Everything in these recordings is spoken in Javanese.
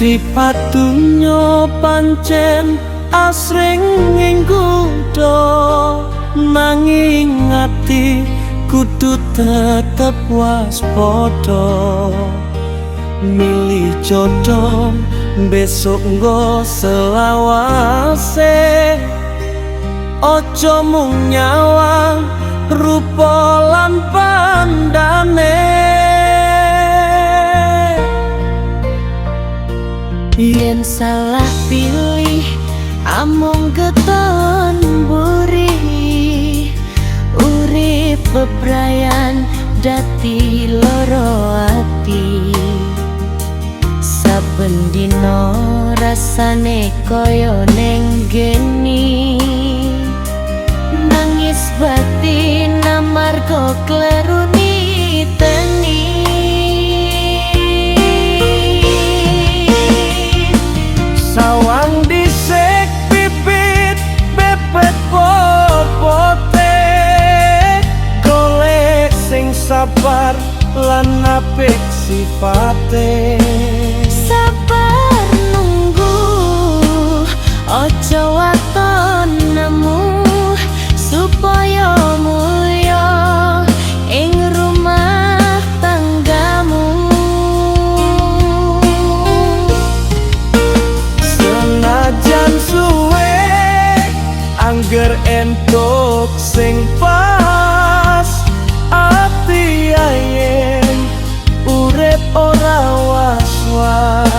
Sifat dunyo pancen asring nggodha, nanging ati kudu tetep waspada. Milih jodoh besok nggo selawase, ojo mung nyawang rupa lan pandane. Yen salah pilih amung keton buri, urip bebrayan dadi loro ati. Saben dina rasane kaya neng geni, nangis batin amarga kleru niteni. Sawang dhisik bibit bebet bobote, golek sing sabar lan apik sifate. Sabar nunggu, ojo waton nemu, supaya mulya ing rumah tanggamu. Senajan suwe angger entuk sing pas, ati ayem urip ora was-was.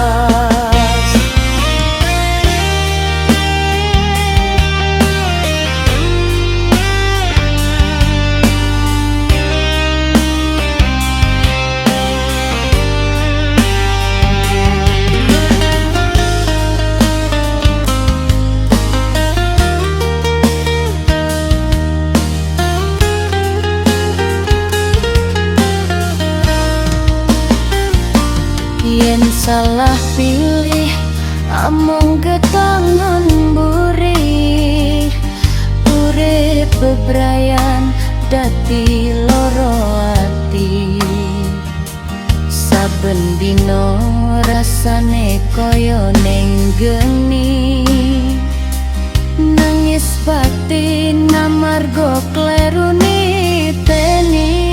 Yen salah pilih amung ketangan buri, urip bebrayan dadi loro ati. Saben dina rasane kaya neng geni, nangis batin amarga kleru niteni.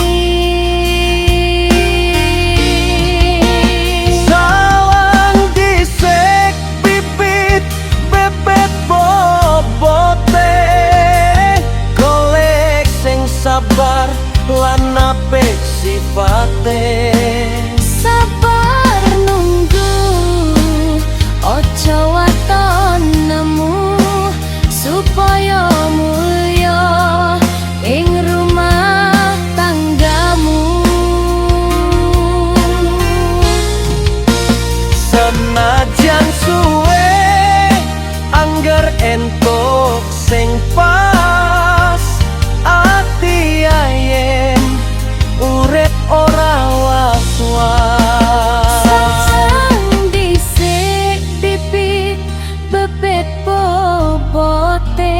Sawang dhisik bibit bebet bobote, golek sing sabar lan apik sifate. Sabar nunggu, ojo waton nemu, supaya mulya ing rumah tanggamu. Senajan suwe angger entuk sing pas, ati ayem urip ora was-was. Sawang dhisik bibit bebet bobote,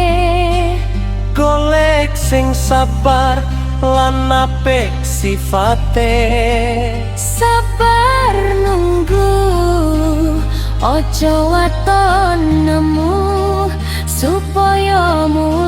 Golek sing sabar lan apik sifate. Sabar nunggu, ojo waton nemu, supaya mulya.